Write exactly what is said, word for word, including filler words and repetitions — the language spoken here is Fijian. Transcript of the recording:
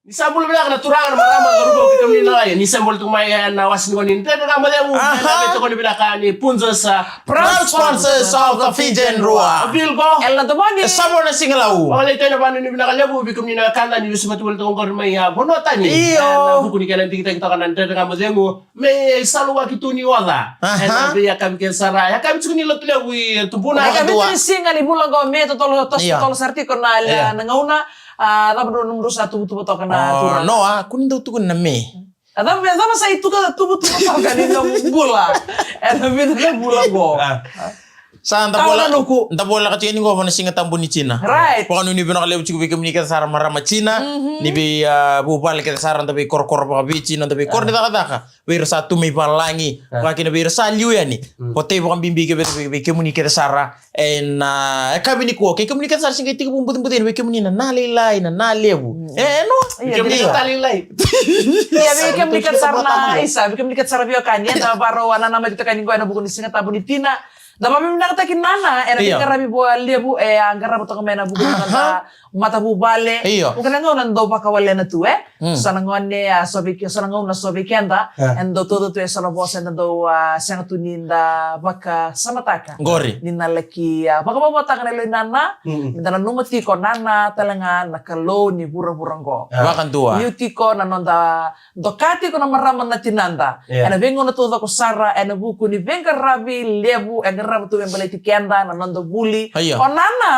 Ni sa bula vinaka na turaga, na marama, na ruku, kei kemuni na lai. Ni sa bula tu mai ena wase ni gone ni Dredre Ga Mo Cegu. Aha. Ena veitokoni vinaka ni Punjas, ah, proud sponsors of the Fijian Drua. O Bilko. Ela Tomoni. E Savo na Sigalau. Vakaleitaki na vanuinui vinaka levu vei kemuni na wekada ni vesu vata voli toka qori mai, ah, vanua tani. Io. Ena vuku ni kena digitaki toka na Dredre Ga Mo Cegu. Me saluaki tu ni oca. Aha. Ena veiyakavi kece sara. Yakavi tiko ni Lotulevu i Tubuna. Yakavi tiko ni siga ni vula qo, Me totolo, toso totolo sara tiko na, na gauna. Ah, cava drau, drau sa tuvatuva toka na turaga? Noa, kua ni dau tukuna na Me. A cava, cava sa ituvatuva toka ni na bula? Ena vica na vula qo. Ah. Sa da vola, da voleka tiko yani qo va na Siga Tabu ni Tina. Right. Vakanuinui vinaka levu tiko vei kemuni kece sara marama Tina. Ni vei, ah, vuvale kece sara, da veikorokoro vakaviti, na da veikoro ni cakacaka. Vei ira sa tu mai valagi. Vakakina vei ira sa liu yani. Ko tei vakabibi kece vei, vei kemuni kece sara. Ena, ah, yakavi nikua, kei kemuni kece sara sa qai tekivu bucibuci yani, vei kemuni na Na Lailai, na Na Levu. E, e, no? Ia, vei kemuni na Ta Lailai. Ia, vei kemuni kece sara na isa, vei kemuni kece sara veiwekani, eda varau a nanamaki toka yani qo ena vuku ni Siga Tabu ni Tina. Da vavinavinakataki Nana ena veiqaravi vakalevu e a qarava toka mai ena vuku ni noda matavuvale. Io. Vuku na gauna dau vakawalena tu, e? So na gone, a, so vei ke-, so na gauna so vei keda, eda dau tauca tu e so na vosa eda dau, a, sega tu ni da vakasamataka. Qori. Ni na laki, a, vakavovotaka na yalo i Nana, ni da nanuma tiko Nana tale ga na Kalou ni vuravura qo. Vakadua. Liu tiko na noda doka tiko na marama na tinada. Ena veigauna taucoko sara, ena vuku ni veiqaravi levu e qarava tu me baleti keda na noda vuli. Io. O Nana,